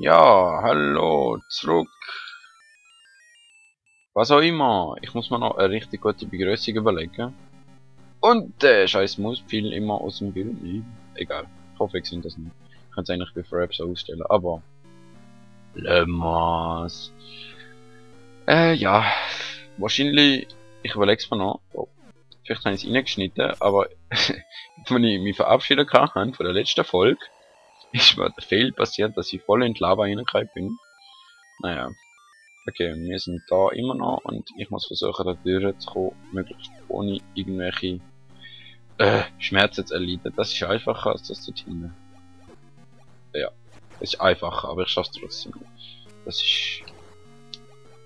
Ja, hallo, zurück. Was auch immer. Ich muss mir noch eine richtig gute Begrüßung überlegen. Und der scheiß Maus fiel immer aus dem Bild. Egal. Ich hoffe, ich sehe das nicht. Ich kann es eigentlich bei Fraps so ausstellen, aber... Lemmas. Ja. Wahrscheinlich... Ich überlege es mir noch. Oh, vielleicht habe ich es reingeschnitten, aber... wenn ich mich verabschiedet kann von der letzten Folge, ist mir der Fehler passiert, dass ich voll in die Lava reingekommen bin. Naja. Okay, wir sind da immer noch und ich muss versuchen, da durchzukommen, möglichst ohne irgendwelche Schmerzen zu erleiden. Das ist einfacher als das zu hinten. Ja, das ist einfacher, aber ich schaff's trotzdem. Das ist...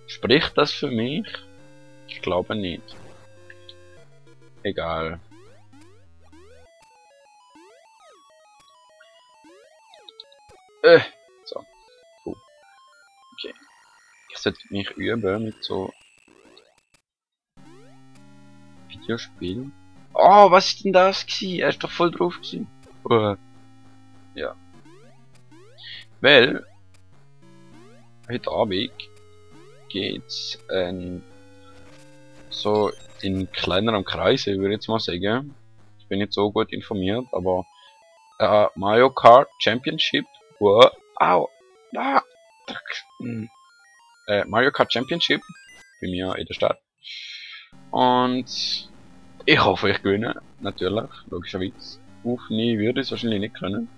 Spricht das für mich? Ich glaube nicht. Egal. So. Cool. Okay. Ich sollte mich üben mit so Videospielen. Oh, was ist denn das gewesen? Er ist doch voll drauf gewesen. Ja. Weil, heute Abend geht's so in kleinerem Kreise, würde ich jetzt mal sagen. Ich bin nicht so gut informiert, aber Mario Kart Championship. Wow. Au. Ah. Mario Kart Championship bei mir in der Stadt. Und ich hoffe, ich gewinne. Natürlich, logischerweise. Aufnehmen würde ich es wahrscheinlich nicht können.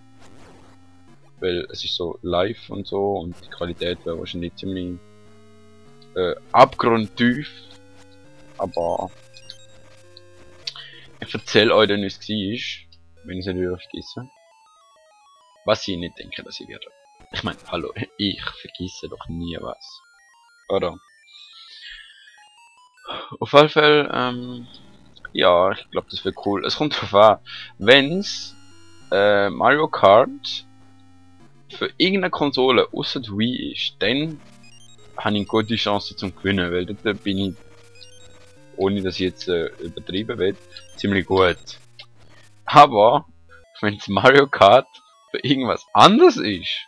Weil es ist so live und so und die Qualität wäre wahrscheinlich ziemlich abgrundtief. Aber ich erzähle euch dann, wie es war, wenn ich es nicht vergesse. Was ich nicht denke, dass ich werde. Ich meine, hallo, ich vergesse doch nie was. Oder? Auf jeden Fall, ja, ich glaube, das wäre cool. Es kommt drauf an, wenn's Mario Kart für irgendeine Konsole außer Wii ist, dann habe ich eine gute Chance zum Gewinnen, weil dort bin ich, ohne dass ich jetzt übertrieben will, ziemlich gut. Aber wenn es Mario Kart für irgendwas anderes ist,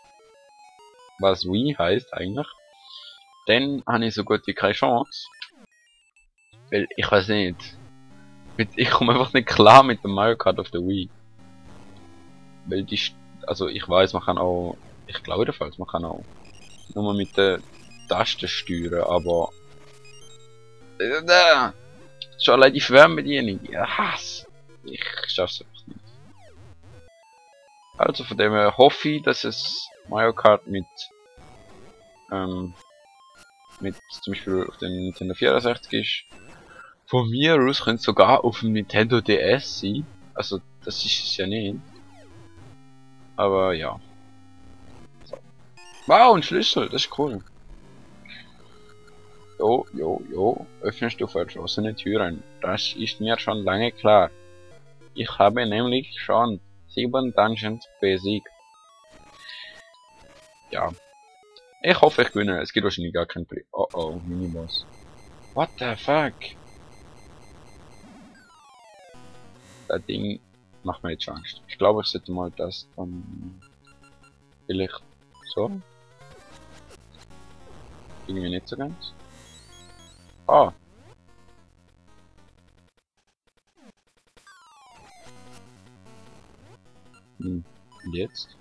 was Wii heißt eigentlich, dann habe ich so gut wie keine Chance. Weil ich weiß nicht. Ich komme einfach nicht klar mit dem Mario Kart auf der Wii. Weil die, also ich weiß, man kann auch, ich glaube jedenfalls, man kann auch nur mit der Tasten steuern, aber schon allein die Fernbedienung, ja, Hass. Ich schaff's einfach nicht. Also von dem her hoffe ich, dass es Mario Kart mit zum Beispiel auf den Nintendo 64 ist. Von mir aus könnte es sogar auf dem Nintendo DS sein. Also das ist es ja nicht. Aber ja. So. Wow, ein Schlüssel, das ist cool. Jo. Öffnest du verschlossene Türen. Das ist mir schon lange klar. Ich habe nämlich schon 7 Dungeons besiegt. Ja. Ich hoffe, ich gewinne. Es gibt wahrscheinlich gar keinen Play. Oh oh, Miniboss. What the fuck? Das Ding macht mir jetzt Angst. Ich glaube, ich sollte mal das dann vielleicht so. Irgendwie nicht so ganz. Ah. Und jetzt?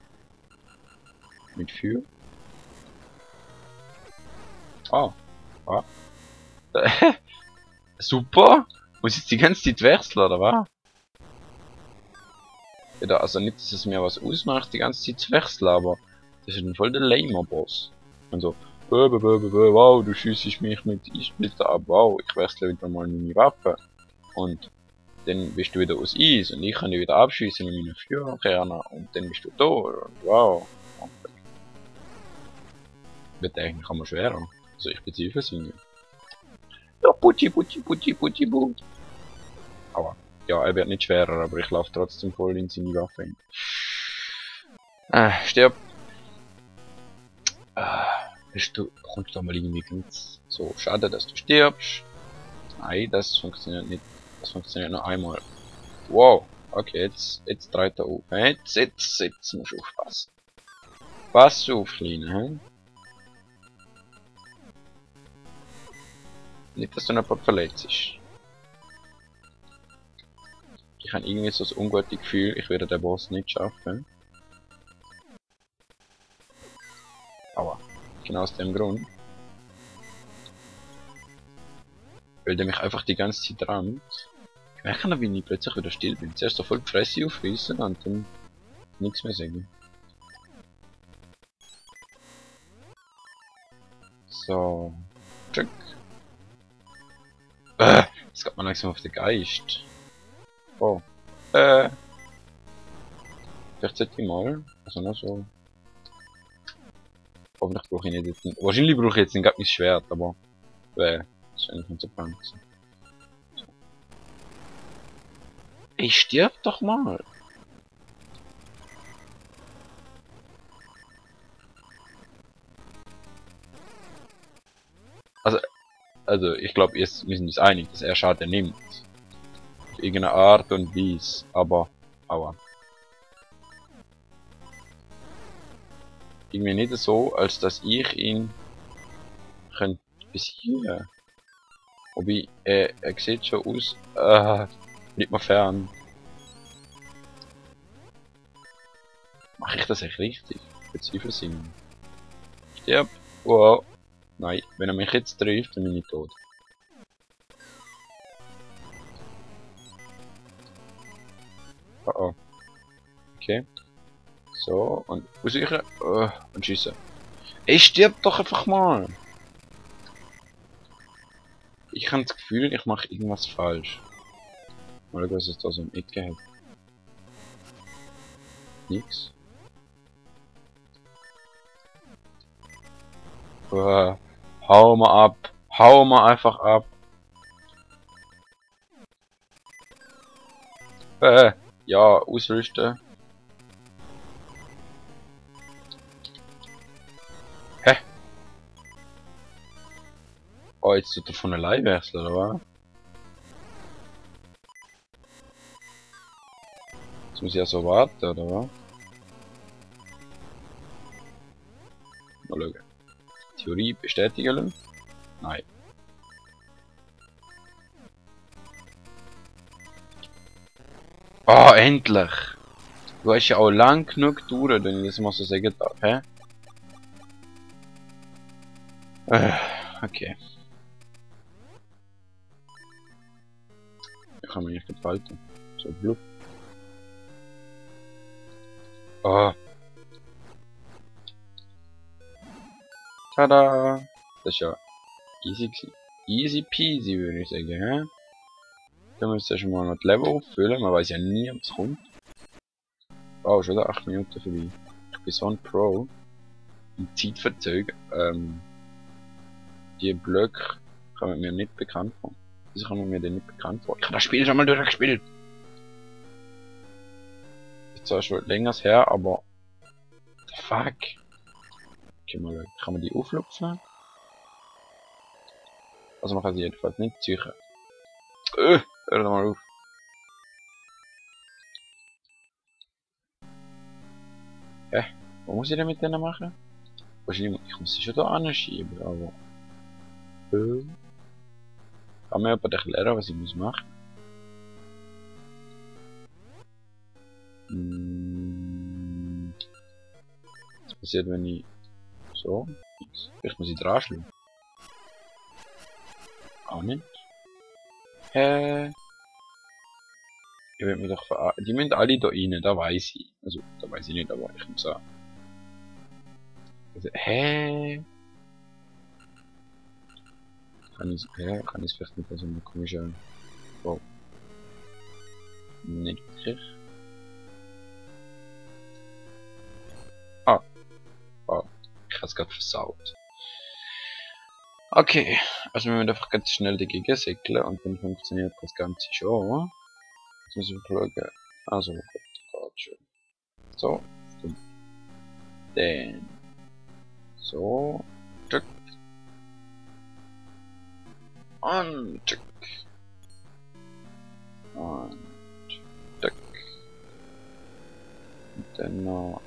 Mit Feuer? Ah. Ah. Super! Muss ich die ganze Zeit wechseln, oder was? Ja, also nicht, dass es mir was ausmacht, die ganze Zeit zu wechseln, aber das ist ein voll der lamer Boss. Und so, wow, du schießt mich mit Eissplitter ab, wow, ich wechsle wieder mal meine Waffe. Und dann bist du wieder aus Eis und ich kann dich wieder abschießen mit meinen Feuerkernen und dann bist du da und wow. Wird eigentlich immer schwerer. Also ich bezweifle es irgendwie. Ja, Putschi. Aua. Ja, er wird nicht schwerer, aber ich laufe trotzdem voll in seine Waffe hin. Stirb. Du kommst doch mal irgendwie ganz so. Schade, dass du stirbst. Nein, das funktioniert nicht. Das funktioniert nur einmal. Wow. Okay, jetzt dreht er auf. Jetzt musst du aufpassen. Pass auf, Kleine, hä? Nicht, dass du jemand verletzt ist. Ich habe irgendwie so ein ungutes Gefühl, ich werde den Boss nicht schaffen. Aber genau aus dem Grund. Weil der mich einfach die ganze Zeit rammt. Ich merke noch, wie ich plötzlich wieder still bin. Zuerst so voll die Fresse aufreißen und dann nichts mehr sagen. So. Check. Das geht mir langsam auf den Geist. Oh. Vielleicht sollte ich mal. Also noch so. Hoffentlich brauche ich nicht jetzt. Wahrscheinlich brauche ich jetzt nicht mein Schwert, aber. Das ist eigentlich nicht so plan. So. Ich stirb doch mal! Also ich glaube, wir sind uns einig, dass er Schaden nimmt. Auf irgendeine Art und Weise, aber. Aua. Irgendwie nicht so, als dass ich ihn könnte besiegen. Wobei, er sieht schon aus. Nicht mal fern. Mache ich das echt richtig? Bezweifle es ihn. Stirb. Wow. Nein, wenn er mich jetzt trifft, dann bin ich tot. Oh oh. Okay. So, und ausweichen. Und schiessen. Ey, stirb doch einfach mal! Ich habe das Gefühl, ich mache irgendwas falsch. Mal schauen, was es da so im Ecke hat. Nix. Hau mal ab. Hau mal einfach ab. Ja, ausrüsten. Hä? Oh, jetzt tut er von allein wechseln, oder was? Jetzt muss ich ja so warten, oder was? Mal schauen. Theorie bestätigen? Nein. Oh, endlich! Du hast ja auch lang genug gedauert, wenn ich das mal so sagen darf, hä? Okay. Ich kann mich nicht entfalten. So blub. Oh. Tada! Das ist ja easy gewesen. Easy peasy, würde ich sagen, hä? Dann müssen wir schon mal noch die Level auffüllen, man weiß ja nie, ob es kommt. Oh, schon wieder 8 Minuten vorbei. Ich bin so ein Pro. Im Zeitverzögerung. Die Blöcke kommen mir nicht bekannt vor. Wieso kommen mir denn nicht bekannt vor? Ich habe das Spiel schon mal durchgespielt. Ist zwar schon länger her, aber. Fuck. Okay, mal schauen. Kann man die auflupfen? Also man kann sie jedenfalls nicht ziehen. Hör doch mal auf. Hä? Was muss ich denn mit denen machen? Wahrscheinlich, ich muss sie schon da anschieben, aber... Kann mir jemand erklären, was ich muss machen? Was passiert, wenn ich... So? Nix. Vielleicht muss ich dran schlagen. Auch nicht. Hä? Ich will mich doch verarschen. Die müssen alle da rein, da weiß ich. Also, da weiß ich nicht, aber ich muss sagen. Also, hä? Kann ich es vielleicht mit so einem komischen... Oh. Nicht wirklich. Ah. Oh. Ich hab's gerade versaut. Okay. Also wir müssen einfach ganz schnell dagegen segeln und dann funktioniert das Ganze schon. Jetzt müssen wir schauen. Also, gut, geht schon. So. Dann. So. Tschück. Und tschück. Und tschück. Und dann noch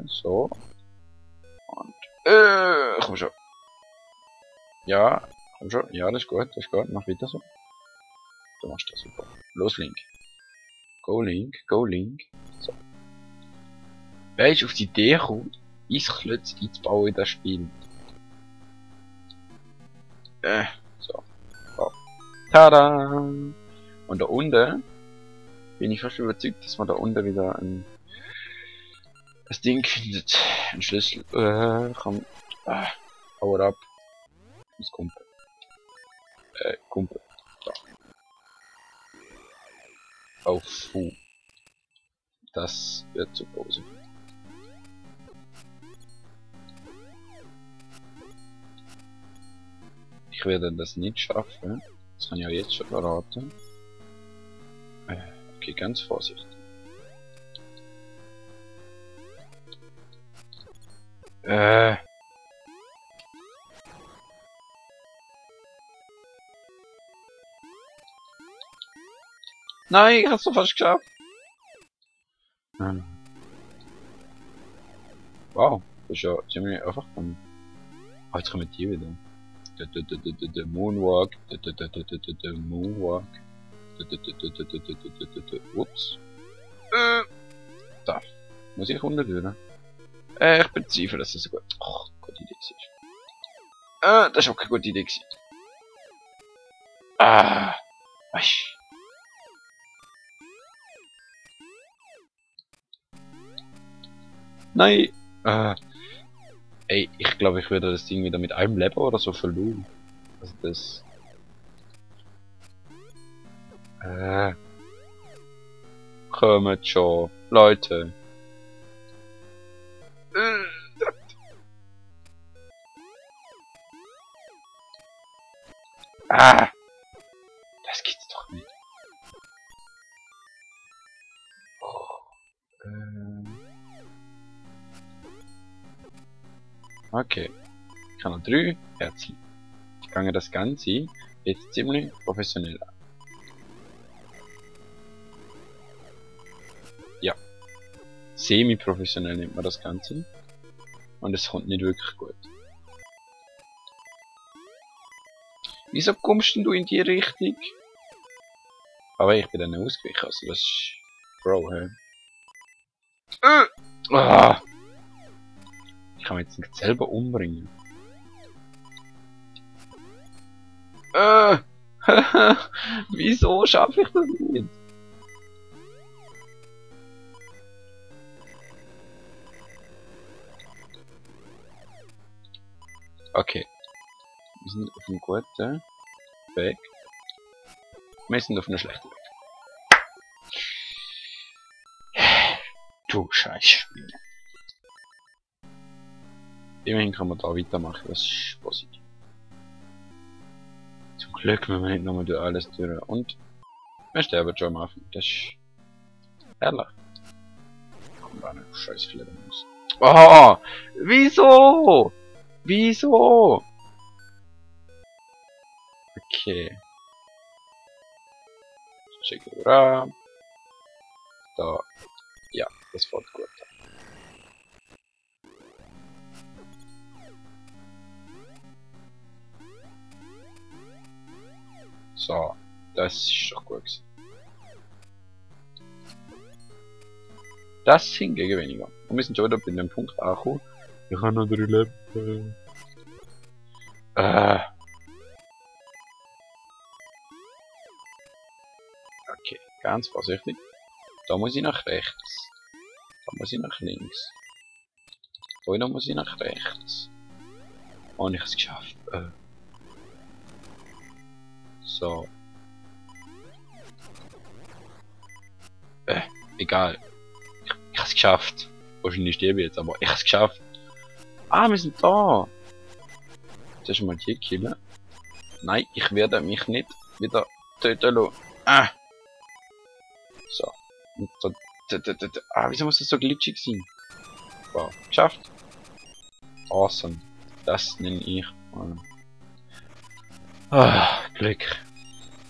So. Und, komm schon. Ja, komm schon. Ja, das ist gut, das ist gut. Mach weiter so. Du machst das super. Los, Link. Go, Link, go, Link. So. Wer ist auf die Idee gekommen, Eisklötze einzubauen in das Spiel? So. Oh. Tada! Und da unten bin ich fast überzeugt, dass man da unten wieder das Ding findet. Ein Schlüssel. Komm. Power up. Das Kumpel. Kumpel. Da. Auf Fu. Das wird zu groß. Ich werde das nicht schaffen. Das kann ich ja jetzt schon verraten. Okay, ganz vorsichtig. Nein, ich hab's doch fast geschafft. Wow, das ist ja ziemlich einfach. Ah, jetzt kommen die wieder. Der Moonwalk. Der Moonwalk. Ups. Da. Muss ich runterhören? Ich bezweifle, dass das eine gute Idee ist. Das ist auch keine gute Idee gewesen. Weißt. Nein! Ey, ich glaube, ich werde das Ding wieder mit einem Leben oder so verloren. Also das... Kommt schon, Leute. Das gibt's doch nicht. Okay. Ich habe noch 3 Herzen. Ich gange das Ganze jetzt ziemlich professionell an. Ja. Semi-professionell nennt man das Ganze. Und es kommt nicht wirklich gut. Wieso kommst denn du in die Richtung? Aber ich bin dann ausgewichen, also das ist... Bro, hä? Ich kann mich jetzt nicht selber umbringen. Wieso schaffe ich das nicht? Okay. Wir sind auf einem guten Weg. Wir sind auf einem schlechten Weg. Du Scheißspiel. Immerhin kann man da weitermachen, das ist positiv. Zum Glück müssen wir nicht nochmal durch alles durch. Und wir sterben schon am Anfang. Das ist herrlich. Kommt da nicht scheiß viel raus. Oh! Wieso? Wieso? Okay. Check it out. Da. Ja, das fährt gut. So, das ist doch gut gewesen. Das hingegen weniger. Und wir sind schon wieder bei dem Punkt angekommen. Ich habe noch 3 Leben. Okay, ganz vorsichtig. Da muss ich nach rechts. Da muss ich nach links. Da muss ich nach rechts. Und ich habe es geschafft. So. Egal. Ich habe es geschafft. Wahrscheinlich sterbe ich jetzt, aber ich habe es geschafft. Ah, wir sind da. Zuerst mal die killen. Nein, ich werde mich nicht wieder töten lassen. So. Wieso muss das so glitschig sein? Wow, geschafft. Awesome. Das nenne ich. Glück.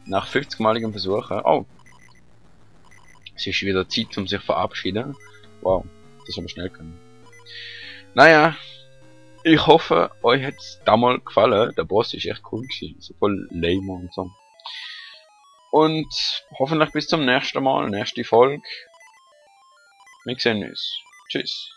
Nach 50-maligem Versuchen. Oh. Es ist wieder Zeit, um sich zu verabschieden. Wow, das haben wir schnell können. Naja, ich hoffe, euch hat es damals gefallen. Der Boss ist echt cool gewesen. So voll lame und so. Und hoffentlich bis zum nächsten Mal, nächste Folge. Wir sehen uns. Tschüss.